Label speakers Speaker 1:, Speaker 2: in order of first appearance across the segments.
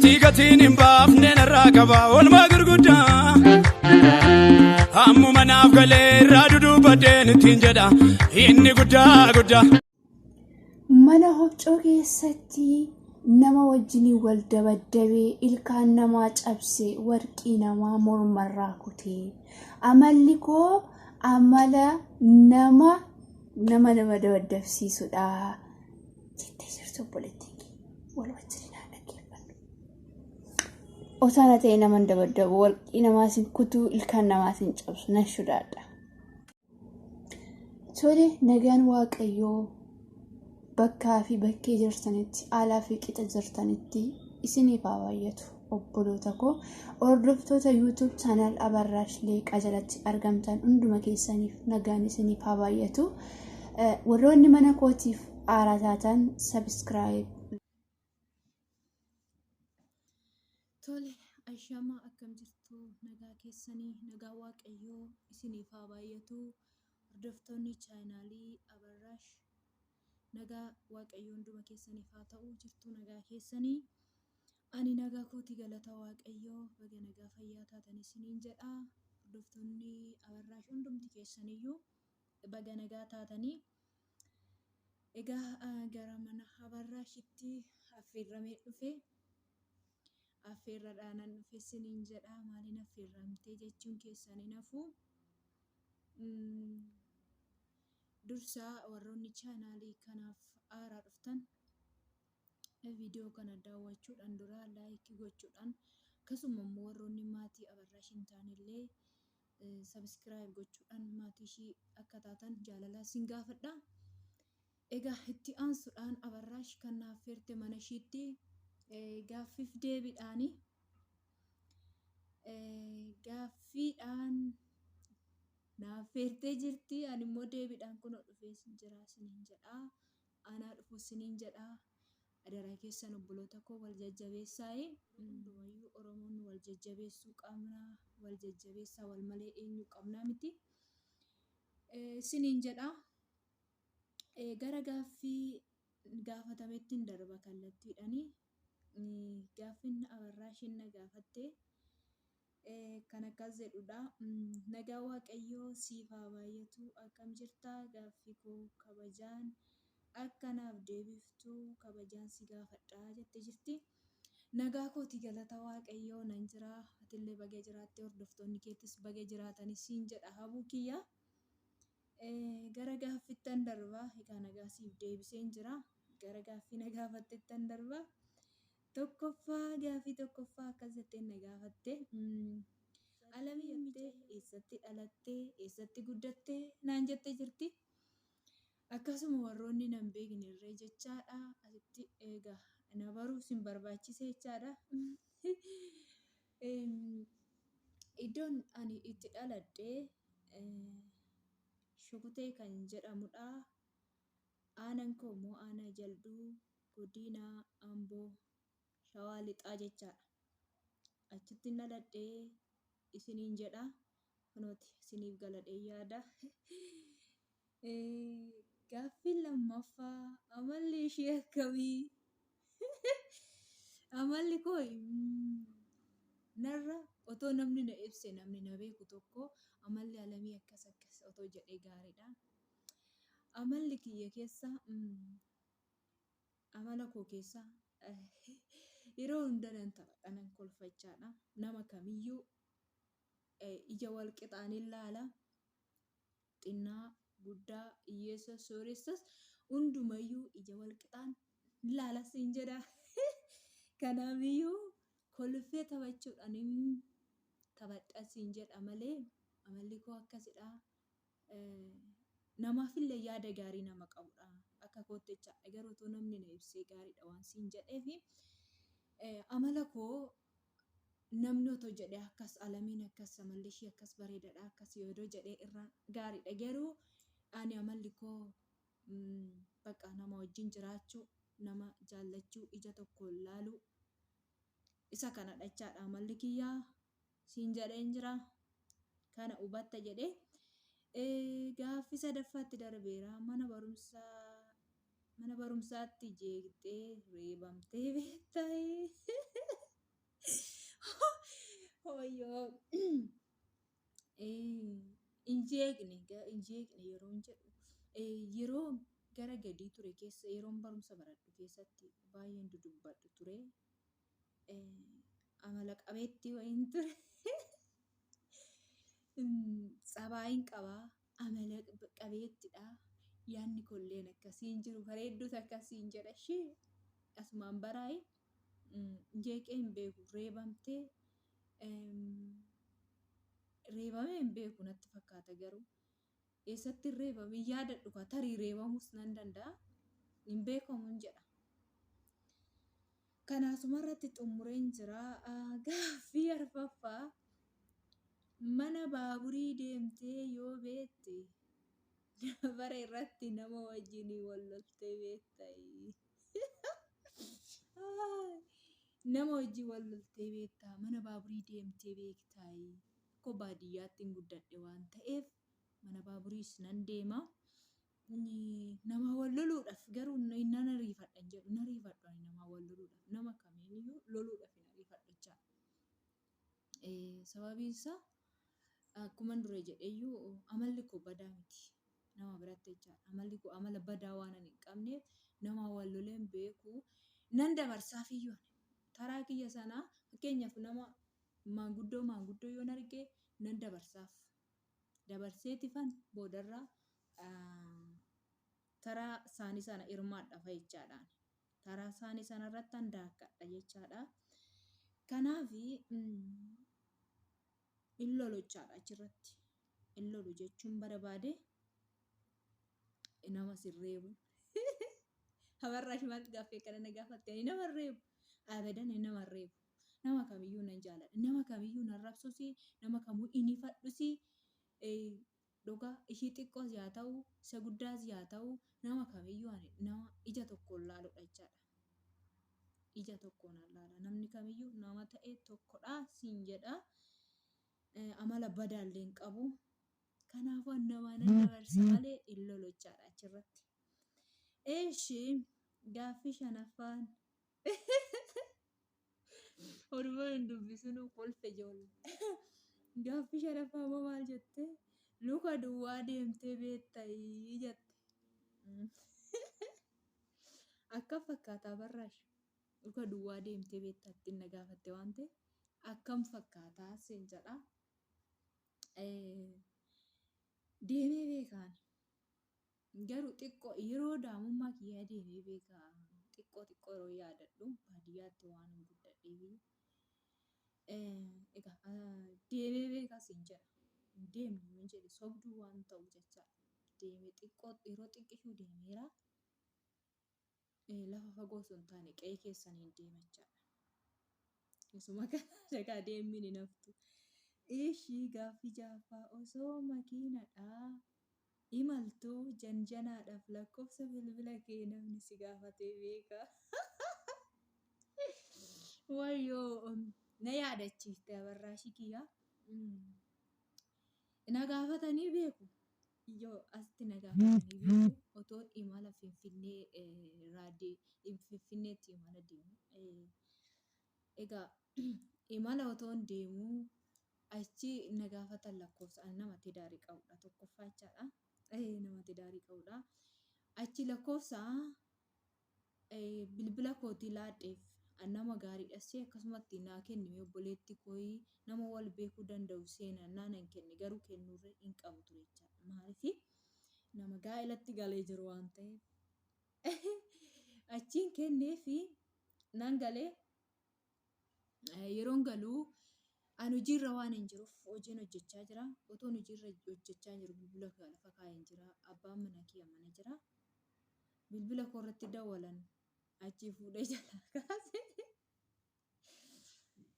Speaker 1: Gatii gatiin hin baafne narraa qaba oolmaa gurguddaa. Ammuma naaf galee irraa dudubbadheen ittiin jedha inni guddaa guddaa.
Speaker 2: Mana hobcoo keessatti nama wajjiniin wal dabaddabee ilkaan namaa cabse warqii namaa mormarraa kutee amalli koo amala nama nama nama dabaddabsiisudha jettee jirtu obboleettiin kee wal wajjiniin haa dhaggeeffannu. Otaana ta'e nama hin dabaddabu warqii namaas hin kutuu ilkaan namaas hin cabsu nan shudaadha. Tole nagaan waaqayyoo bakkaa fi bakkee jirtanitti haalaa fi qixa jirtanitti isiniif haa baay'atu obboloota koo hordoftoota YouTube channel Abarraash Leeqaa jalatti argamtan hunduma keessaniif nagaan isiniif haa baay'atu. Warroonni mana kootiif haaraa taatan subscribe
Speaker 3: Tole, ashamaa akkam jirtu nagaa keessanii nagaa waaqayyoo isiniif haa baay'atu hordoftoonni chaanaalii Abarraash nagaa waaqayyoo hunduma keessaniif haa ta'u jirtu nagaa keessanii ani nagaa kooti galata waaqayyoo baga nagaa fayyaa taatan isiniin jedha hordoftoonni Abarraash hundumti keessaniyyuu baga nagaa taatanii Egaa gara mana Abarraashitti affeerramee dhufe. Affeerradhaanan dhufe siniin jedha. Maaliin affeerramtee jechuun keessan hin hafu. Dursa warroonni chaanaalii kanaaf haaraa dhuftan viidiyoo kana daawwachuudhaan dura laayikii gochuudhaan akkasuma immoo warroonni maatii Abarraash hin taanellee sabiskiraayib gochuudhaan maatii ishii akka taatan jaalalaa sin gaafadha. Egaa itti aansuudhaan Abarraash kan naaf feerte mana ishiitti gaaffiif deebiidhaani. Gaaffiidhaan naaf feertee jirti. Ani immoo deebiidhaan kunoo dhufee jira isiniin jedha. Anaa dhufu isiniin jedha. Adaraa keessan obboloota koo wal jajjabeessaayi. Hundumayyuu Oromoon wal jajjabeessuu qabna. Wal jajjabeessaa wal malee eenyu qabnaa miti. Isiniin jedha. Gara gaaffii gaafatamettin darba kallattiidhani. Gaaffiin Abarraashin na gaafatte kan akkas jedhudha. Nagaa Waaqayyoo siif haa baay'atu. Akkam jirta? Gaaffii koo kabajaan akka naaf deebiftu kabajaan si gaafadha jette jirti. Nagaa kooti galata Waaqayyoo nan jira. Atillee baga jiraatte hordoftoonni keetis baga jiraatani siin jedha habuu kiyya. Gara gaaffittan darba. Egaa nagaa siif deebiseen jira. Gara gaaffii na gaafattettan darba. Tokkoffaa gaaffii tokkoffaa akkas jettee na gaafatte. Alamii jettee eessatti dhalattee eessatti guddattee naan jettee jirti. Akkasuma warroonni nan beekne irree jechaadha. Asitti egaa na baruu sin barbaachise jechaadha. Iddoon ani itti dhaladhe Shukutee kan jedhamudha. Aanan koo immoo aanaa Jalduu Godiina Amboo Shawaa Lixaa jechaadha. Achittin dhaladhe isiniin jedha. Kunooti isiniif galadhee yaada. Gaaffiin lammaffaa amalli ishee akkamii? Amalli koo narra otoo namni na ibse namni na beeku tokko amalli alamii akkas akkas otoo jedhee gaariidha. Amalli kiyya keessa amala koo keessa yeroo hunda nan taphadha nan kolfachaadha. Nama kamiyyuu ija wal qixaan ilaala. Xinnaa, guddaa, hiyyeessas, sooressas hundumayyuu ija wal qixaan ilaala siin jedha. Kanaafiyyuu kolfee taphachuudhaan taphadha siin jedha malee amalli koo akkasidha. Namaafillee yaada gaarii nama qabudha. Akka kootti jechaadha. Garuu otoo namni na ibsee gaariidha waan siin jedheefi amala koo namni otoo jedhee akkas alamiin akkas amalli ishii akkas bareedadha akkas yoodoo jedhee irra gaariidha. Garuu ani amalli koo bakka nama wajjin jiraachuu, nama jaallachuu, ija tokkoon laaluu isa kanadha jechaadha amalli kiyyaa siin jedheen jira. Kana hubatta jedhee gaaffii sadaffaatti darbeera. Mana barumsaa mana barumsaatti jeeqxee reebamtee beektaa? jeeqne hin jeeqne yeroon jedhu yeroo gara gadii ture keessa yeroon barumsa baradhu keessatti baay'een dudubbadhu ture. Amala qabeettii wayiin ture. Tsabaayin qabaa amala qabeettidha. Yaadni kolleen akkasiin jiru bareedduutu akkasiin jedha ishee asumaan baraa'e jeeqee hin beeku reebamtee reebamee hin beeku natti fakkaata garuu eessatti hin reebame hin yaadadhu kaa tarii reebamuus nan danda'a hin beekamu hin jedha. Kanaasuma irratti xumureen jira. Gaaffii arfaffaa mana baaburii deemtee yoo beekte bara irratti nama wajjin wal loltee beektaa? Nama wajjin wal loltee beektaa? Mana baaburii deemtee beektaa? Akkoo baadiyyaatti hin guddadhe waan ta'eef mana baaburiis nan deema. Nama wal loluudhaaf garuu nan ariifadha hin jedhu. Hin ariifadhu ani nama wal loluudhaaf. Nama kamiiniyyuu loluudhaaf hin ariifadhu jechaadha. Sababiin isaa akkuman dura jedheyyuu amalli koo badaa miti. Nama biratti jechaadha. Amalli koo amala badaa waan ani hin qabneef nama wal lolee hin beeku. Nan dabarsaafiyyuu ani. Taraa kiyya sanaa fakkeenyaaf nama maanguddoo maanguddoo yoon arge nan dabarsaaf. Dabarseetifan boodarra taraa isaanii sana hirmaadha fa'a jechaadha. Taraa isaanii sana irratti daakkadha jechaadha. Kanaaf hin lolu jechaadha achirratti. Hin lolu jechuun barbaade nama sin reebu. Abarraash maal gaaffii akkana na gaafatte? Ani nama hin reebu. Abadan nama hin reebu. Nama kamiyyuu nan jaaladha. Nama kamiyyuu nan rabsusi, nama kamuu hin ifadhusi. Dhugaa ishii xiqqoos yaa ta'u, isa guddaas yaa ta'u, nama kamiyyuu ani nama ija tokkoon laaludha jechaadha. Ija tokkoon laala. Namni kamiyyuu nama ta'e tokkodha siin jedha. Amala badaallee hin qabu. Kanaafuu nama nan dabarsa malee hin lolu jechaadha achirratti. Eeshi gaaffii shanaffaan. Oduma hin dubbisinuu kolfe ijoollee. Gaaffii shanaffaa immoo maal jette? Luka duwwaa deemtee beektayii jette. Akkam fakkaataa barraash? Luka duwwaa deemtee beektaa ittiin na gaafatte waan ta'eef akkam fakkaataa siin jedha. Deemee beekaan. Garuu xiqqoo yeroo daa'imummaa kiyyaa deemee beeka. Xiqqoo xiqqoo yeroo yaadadhu baadiyyaatti waan hin guddadheef. Egaa deemee beeka siin jedha. Hin deemne yoon jedhe sobduu waan ta'u jechaadha. Deemee xiqqoo yeroo xiqqishuu deemeera. Lafa fagoo osoo hin taane qe'ee keessaniin deema jechaadha. Isuma kana dhagaa deemmiin hin haftu. Ishii gaaffii ja'affaa osoo makiinadhaa imaltuu janjanaadhaaf lakkoofsa bilbila kee namni si gaafatee beekaa? Wayyoo na yaadachiifte abarraashii kiyya. Na gaafatanii beeku. Yoo asitti na gaafatanii beeku otoo imala Finfinnee irraa Finfinneetti imala deemu. Egaa imala otoon deemuu achi na gaafatan lakkoofsa ani nama tidaarii qabudha tokkoffaa jechaadha. Nama tidaarii qabudha. Achi lakkoofsa bilbila kootii laadheef ani nama gaariidha see akkasumatti naa kennime obboleetti kooyi nama wal beekuu danda'u seenan naanan kenne garuu kennuurra hin qabu ture jechaadha. Maaliif nama gaa'elatti galee jiru waan ta'eef. Achiin kenneefi nan galee yeroon galuu ani hojiirra waan hin jiruuf hojiin hojjechaa jira. Otoon hojiirra hojjechaa jiru bilbila koo lafa kaa'een jira. Abbaan mana kiyya mana jira. Bilbila koo irratti dawwalan achii fuudhee jalaa kaase.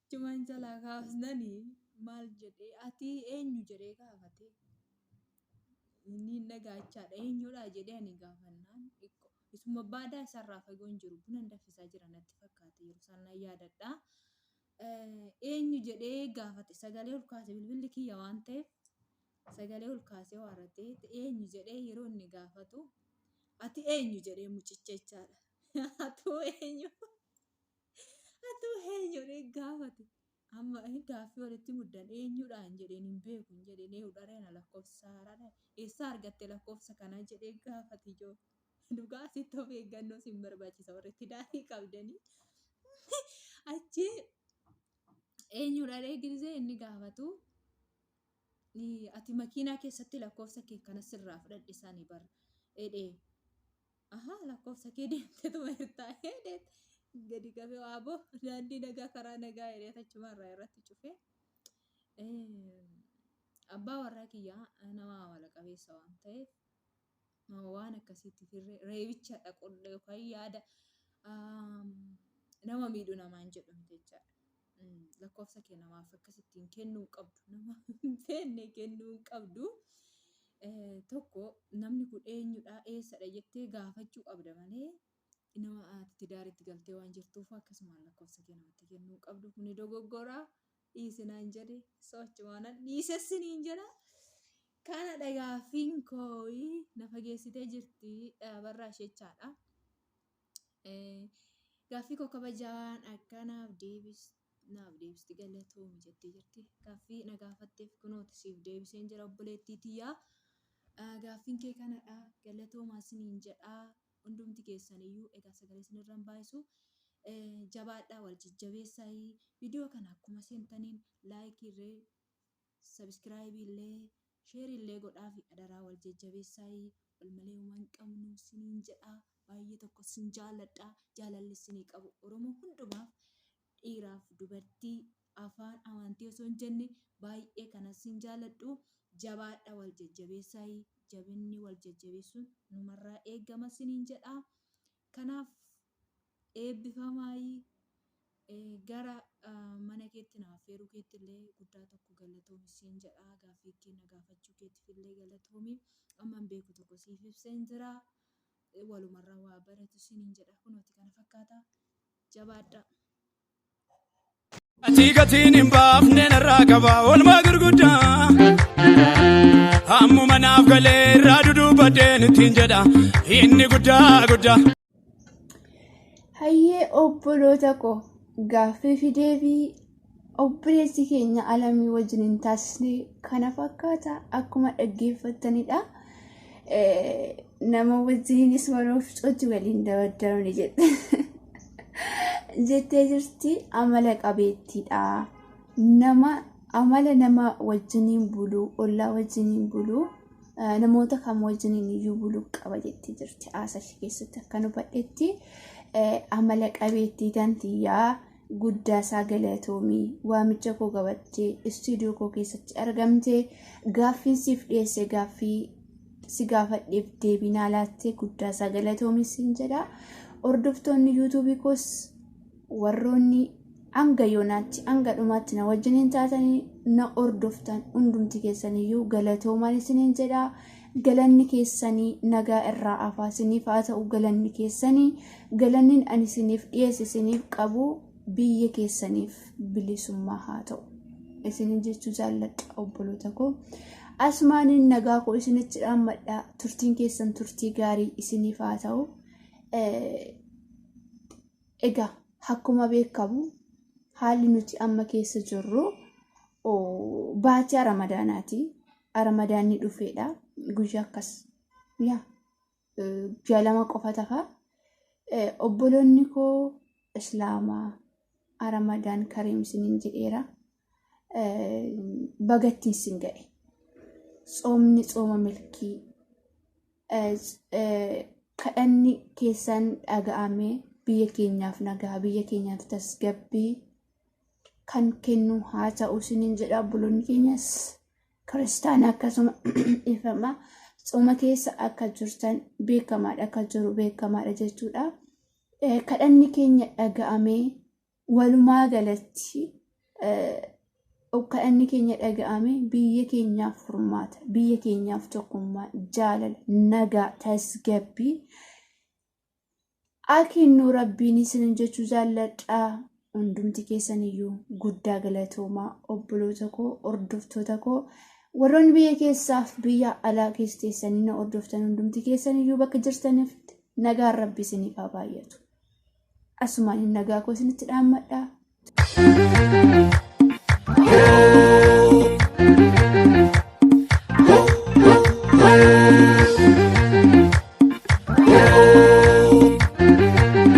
Speaker 3: Achumaan jalaa kaasnanii maal jedhee ati eenyu jedhee gaafate. Inni nagaachaadha eenyudha jedhee ani gaafannaan isuma baadaa isarraa fagoo hin jiru buna danfisaa jira natti fakkaate yeroo isaan nan yaadadha. Eenyu jedhee gaafate sagalee ol kaase bilbilli kiyya waan ta'eef sagalee ol kaasee waarratee eenyu jedhee yeroo inni gaafatu ati eenyu jedhee mucicha jechaadha. Atuu eenyu atuu eenyu jedhee gaafate. Amma gaaffii walitti muddan eenyudhaan jedheen hin beeku hin jedheen eenyudha reena lakkoofsa haaraadha. Eessaa argatte lakkoofsa kanaa jedhee gaafate ijoo. Dhugaa asitti of eeggannoo sin barbaachisa warri tidaarii qabdanii. Achi eenyudha ree gisee inni gaafatu ati makiinaa keessatti lakkoofsa kee kana sirraa fudhadhe sani bar jedhee. Ahaa lakkoofsa kee deemtetuma jirtaa jedhee gadi qabee waaboo daandii nagaa karaa nagaa jedhee achumarraa irratti cufee. Abbaa warraa kiyyaa nama amala qabeessa waan ta'eef waan akkasiitti firree reebicha dhaqullee yookaan yaada nama miidhu namaan jedhu miti jechaadha. Lakkoofsa kee namaaf akkasittiin kennuu hin qabdu. Nama hin feenne kennuu hin qabdu. Tokko namni kun eenyudha eessadha jettee gaafachuu qabda malee nama ati tidaaritti galtee waan jirtuuf akkasumaan lakkoofsa kee namatti kennuu hin qabdu. Kuni dogoggora dhiisi naan jedhe sochumaanan dhiisessiniin jedha. Kanadha gaaffiin koo na fageessitee jirti barraa isheechaadha. Gaaffii koo kabajaan akka naaf deebisti galatoomi jettee jirti. Gaaffii na gaafatteef kunooti siif deebiseen jira obboleettii tiyyaa. Gaaffiin kee kanadha galatoomaa siniin jedhaa hundumti keessaniyyuu egaa sagalee isinirra hin baay'isu. Jabaadhaa wal jajjabeessaa viidiyoo kana akkuma seentaniin laayikii irree sabiskiraayibii illee sheerii illee godhaafi adaraa wal jajjabeessaa wal malee homaa hin qabnu siniin jedhaa baay'ee tokko sin jaalladha jaalalli sinii qabu Oromoo hundumaaf dhiiraaf dubartii afaan amantii osoo hin jenne baay'ee kana sin jaalladhu jabaadha wal jajjabeessaa jabinni wal jajjabeessuun numarraa eegama siniin jedhaa kanaaf eebbifamaayii Gara mana keetti na affeeruu keetti illee guddaa tokko galatoomi siin jedha. Gaaffii kee na gaafachuu keetiif illee galatoomi. Amman beeku tokko siif ibseen jira. Walumarraa waa baratu siiniin jedha. Kunooti kana fakkaata. Jabaadhaa.
Speaker 1: Ati gatiin hin baafne narraa qaba oolmaa gurguddaa. Ammuma naaf galee irraa dudubbadheen ittiin jedha inni guddaa guddaa.
Speaker 2: Hayyee obboloota koo gaaffii fi deebii obboleessi keenya Alamii wajjin hin taasisne kana fakkaata akkuma dhaggeeffattanidha. Nama wajjiniinis waloof cochi waliin dabaddarani jette. Jettee jirti amala qabeettiidha. Nama amala nama wajjiniin buluu ollaa wajjiniin buluu namoota kam wajjiniin iyyuu buluu qaba jettee jirti haasa ishee keessatti akkan hubadhetti amala qabeettii tantiyyaa guddaa isaa galatoomii waamicha koo qabattee istuudiyoo koo keessatti argamtee gaaffiin siif dhiyeesse gaaffii si gaafadheef deebii naa laattee guddaa isaa galatoomii siin jedha. Hordoftoonni yuutuubii koos Warroonni hanga yoonaatti hanga dhumaatti na wajjiniin taatanii na hordoftan hundumti keessaniyyuu galatoomaan isiniin jedha. Galanni keessanii nagaa irraa hafaa isiniif haa ta'u galanni keessanii galanni ani isiniif dhiyeesse isiniif qabu biyya keessaniif bilisummaa haa ta'u. Isiniin jechuu jaalladha obboloota koo. Asumaaniin nagaa koo isinitti dhaammadha. Turtiin keessan turtii gaarii isiniif haa ta'u. Egaa akkuma beekamu haalli nuti amma keessa jirru baatii Ramadaanaati. Ramadaanni dhufeedha. Guyyaa akkas yaa guyyaa 2 qofa tafa. Obboloonni koo Islaamaa Ramadaan Kariim isiniin jedheera. Baga ittiin isin ga'e. Tsoomni tsooma milkii kadhanni keessan dhaga'amee biyya keenyaaf nagaa biyya keenyaaf tasgabbii kan kennu haa ta'u isiniin jedha obboloonni keenyas kiristaana akkasuma ifama tsooma keessa akka jirtan beekamaadha akka jiru beekamaadha jechuudha. Kadhanni keenya dhaga'amee Walumaa galatti kadhanni keenya dhaga'ame biyya keenyaaf furmaata, biyya keenyaaf tokkummaa, jaalala, nagaa, tasgabbii haa kennu rabbiin isin jechuu jaalladha. Hundumti keessan iyyuu guddaa galatoomaa obboloota koo, hordoftoota koo, warroonni biyya keessaaf biyya alaa keessa teessanii na hordoftan hundumti keessan iyyuu bakka jirtaniif nagaan rabbi isiniif haa baay'atu. Asumaan nagaa koo isinitti dhaammadha.